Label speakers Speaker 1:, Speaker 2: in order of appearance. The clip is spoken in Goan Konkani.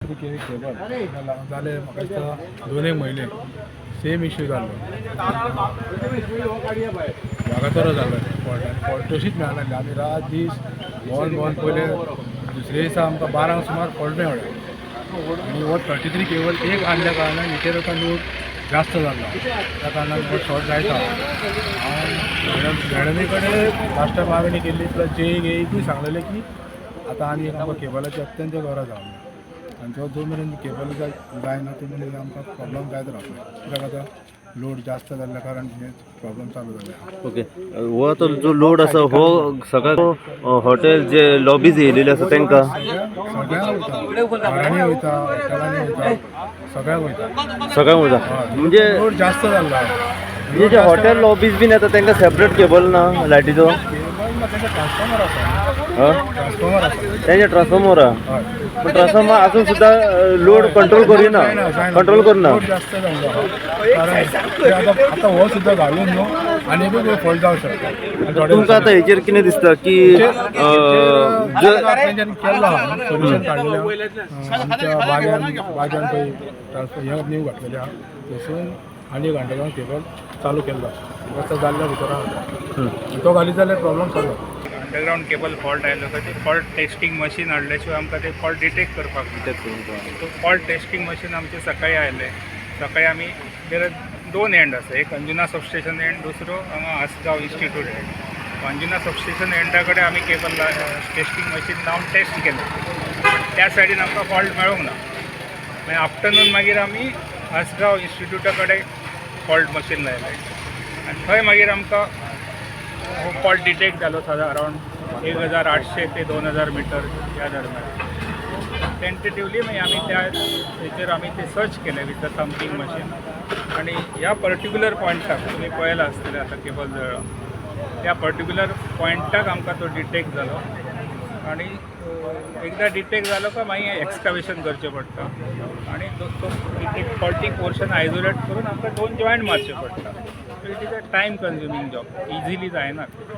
Speaker 1: थ्री केवी केबल जाले म्हाका दिसता दोन एक म्हयने सेम इश्यू जाल्लो. वागातोरा जाल्लो फॉल्ट आनी फॉल्ट तशीच मेळना. आमी रात दीस भोंवन भोंवन पयले दुसरे दिसा आमकां 12ंक सुमार फॉल्ट मेळ्ळो आनी हो 33 केबल एक हाडल्या कारणान हेचेर आतां लोड जास्त जाल्लो. त्या कारणान हो शॉर्ट जायत आहा. हांव मॅडमी कडेन लास्ट टायम हांवें केल्ली, प्लस जे एकूय सांगलेलें की आतां आनी एक आमकां केबलाची अत्यंत गरज आहा आनी जो जो मेरेन केबल जायना तो मेरेन आमकां प्रॉब्लम जायत रावतले, कित्याक आतां लोड जास्त जाल्ल्या कारण हे प्रॉब्लम चालू जाल्ले.
Speaker 2: ओके, हो आतां जो लोड आसा हो सगळ्या हॉटेल जे लॉबीज येयलेले आसा तांकां?
Speaker 1: सगळ्यांक वयता, घरांनी वयता, हॉटेलांनी वयता, सगळ्याक वयता.
Speaker 2: सगळ्यांक वयता म्हणजे?
Speaker 1: लोड जास्त जाल्लो आहा.
Speaker 2: म्हणजे जे हॉटेल लॉबीज बीन येता तांकां सेपरेट केबल ना लायटीचो?
Speaker 1: केबल ना, तेंचे ट्रान्सफॉर्मर आसा.
Speaker 2: हा.
Speaker 1: ट्रान्सफॉर्मर आसा.
Speaker 2: तेंचे ट्रान्सफॉर्मर आहा?
Speaker 1: हय.
Speaker 2: पण ट्रान्सफॉर्मर अजून सुद्दां लोड कंट्रोल करिना.
Speaker 1: जायना.
Speaker 2: कंट्रोल करना.
Speaker 1: लोड जास्त जाल्लो आहा, कारण ते आतां आतां हो सुद्दां घालून न्हू आनी एकूय फॉल्ट जावंक शकता आनी थोडे
Speaker 2: तुमकां आतां हेचेर कितें दिसता की
Speaker 1: तेंच्यांनी केल्लो आहा, सोल्युशन काडलेलें आहा. आमच्या बाग्यान बाग्यान पळय ट्रान्सफर हें न्यू घातलेलें आहा. थंयसून आनी एक अंडरग्रावंड केबल चालू केल्लो आसा, रस्तो जाल्ल्या भितर आहा. तो घालीत जाल्यार प्रॉब्लम सॉल्व जाता.
Speaker 3: अंडरग्रावंड केबल फॉल्ट आयलो काय ते फॉल्ट टेस्टिंग मशीन हाडल्या शिवाय आमकां ते फॉल्ट डिटेक्ट करपाक ना. सो फॉल्ट टेस्टिंग मशीन आमचें सकाळी आयलें. सकाळी आमी there दोन एंड आसा, एक अंजुना सबस्टेशन एंड, दुसरो हांगा Assagao institute and. Anjuna substation Enda कडेन आमी केबल टेस्टिंग मशीन लावन टेस्ट केलें. त्या सायडीन आमकां फॉल्ट मेळूंक ना. मागीर आफ्टरनून मागीर आमी आसगांव इन्स्टिट्युटा कडेन फॉल्ट मशीन लायलें आनी थंय मागीर आमकां हो फॉल्ट डिटेक्ट जालो सादारण अरावंड 1800 ते 2000 मिटर ह्या दरम्यान. टेंटेटिवली मागीर आमी त्या हेचेर आमी ते सर्च केलें विथ the thumping machine आनी ह्या पर्टिक्युलर पॉयंटाक तुमी पळयलां आसतलें, आतां केबल जळ्ळो त्या पर्टिक्युलर पॉयंटाक आमकां तो डिटेक्ट जालो. आनी एकदां डिटेक्ट जालो काय मागीर एक्सकावेशन करचें पडटा आनी तो तो डिटेक्ट फॉल्टी पोर्शन आयजोलेट करून आमकां दोन जॉयंट मारचे पडटा. So it is a time consuming job, easily जायना.